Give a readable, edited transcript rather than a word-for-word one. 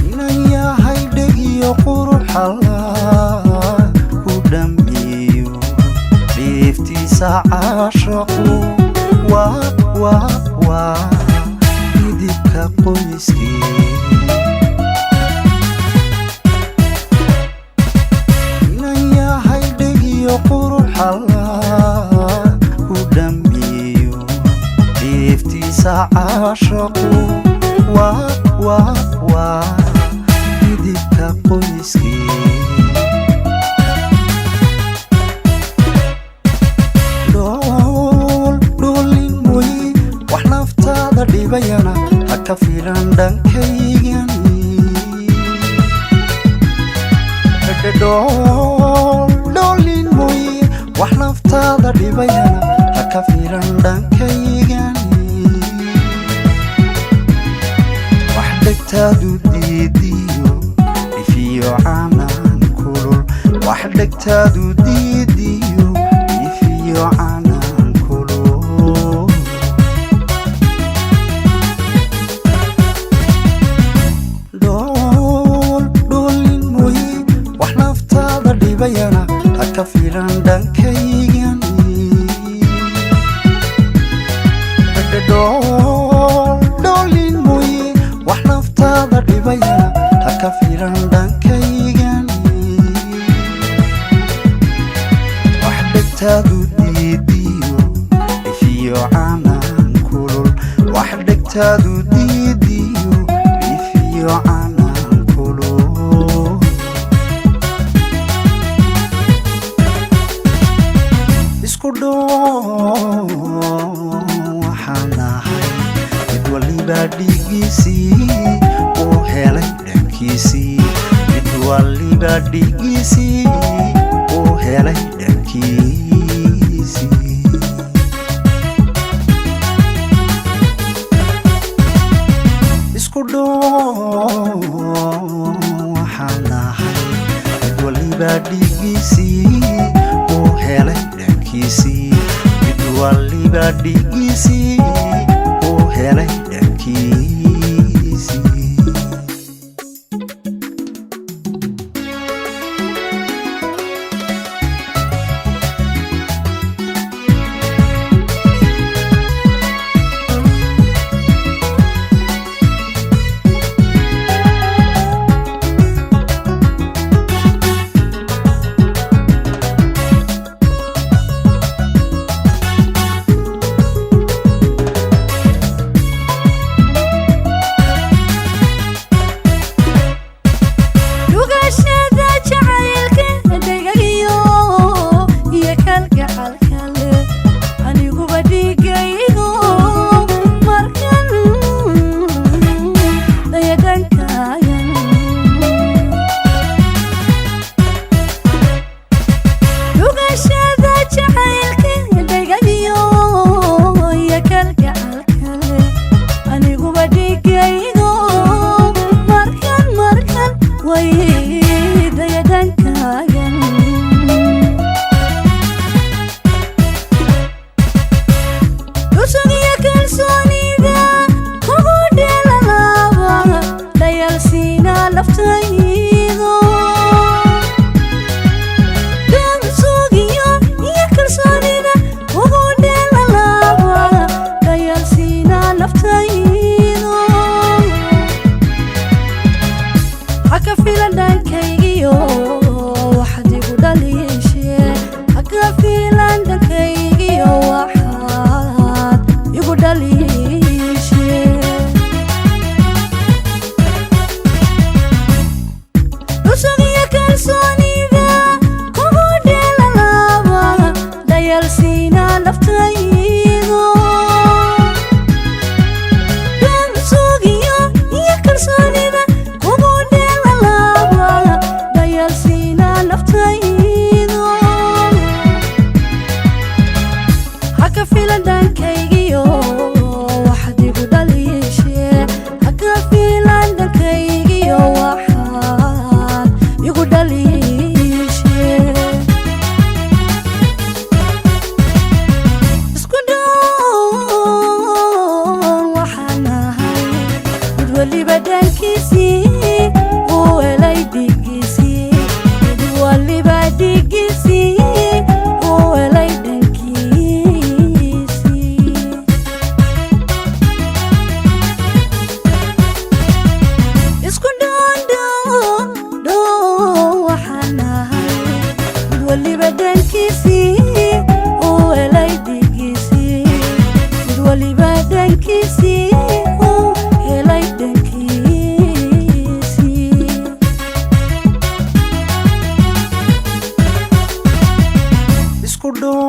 Inan yahay dhegiyo quruxalla ku dhammiyo dhiiftiisa caashaqu waa waa waa midibka qoyskii. Inan yahay dhegiyo quruxalla ku dhammiyo dhiiftiisa caashaqu waa waa waa midibka qoyskii. Dhool dhoolin mooyi wax naftaada dhibayana ha ka filan dhankaygani. Dhool dhoolin mooyi wax naftaada dhibayana ha ka filan dhankaygani. Wax dhegtaadu diidiyo ifiyo canaan kulul, wax dhegtaadu diidiyo ifiyo canaan kulul. Dhool dhoolin mooyi wax naftaada dhibayana ha ka filan dhankaygani. Dhool dhoolin mooyi wax naftaada dhibayana ha ka filan dhankaygani. Wax dhegtaadu diidiyo ifiyo canaan kulul, wax dhegtaadu diidiyo ifiyo canaan kulul. Isku dhoon waxaan nahay mid waliba dhigiisii uu helay dhankiisii, mid waliba dhigiisii uu helay dhankiisii. Isku dhoon waxaan nahay mid waliba dhigiisii uu helay dhankiisii, mid waliba dhigiisii uu helay dhankiisii. Waliba dhankiisii uu helay dhigiisii, mid waliba dhigiisii uu helay dhankiisii. Isku dhoondhow waxaan nahay, mid waliba dhankiisii uu helay dhigiisii, mid waliba dhankiisii uu helay dhankiisii. Isku dhow.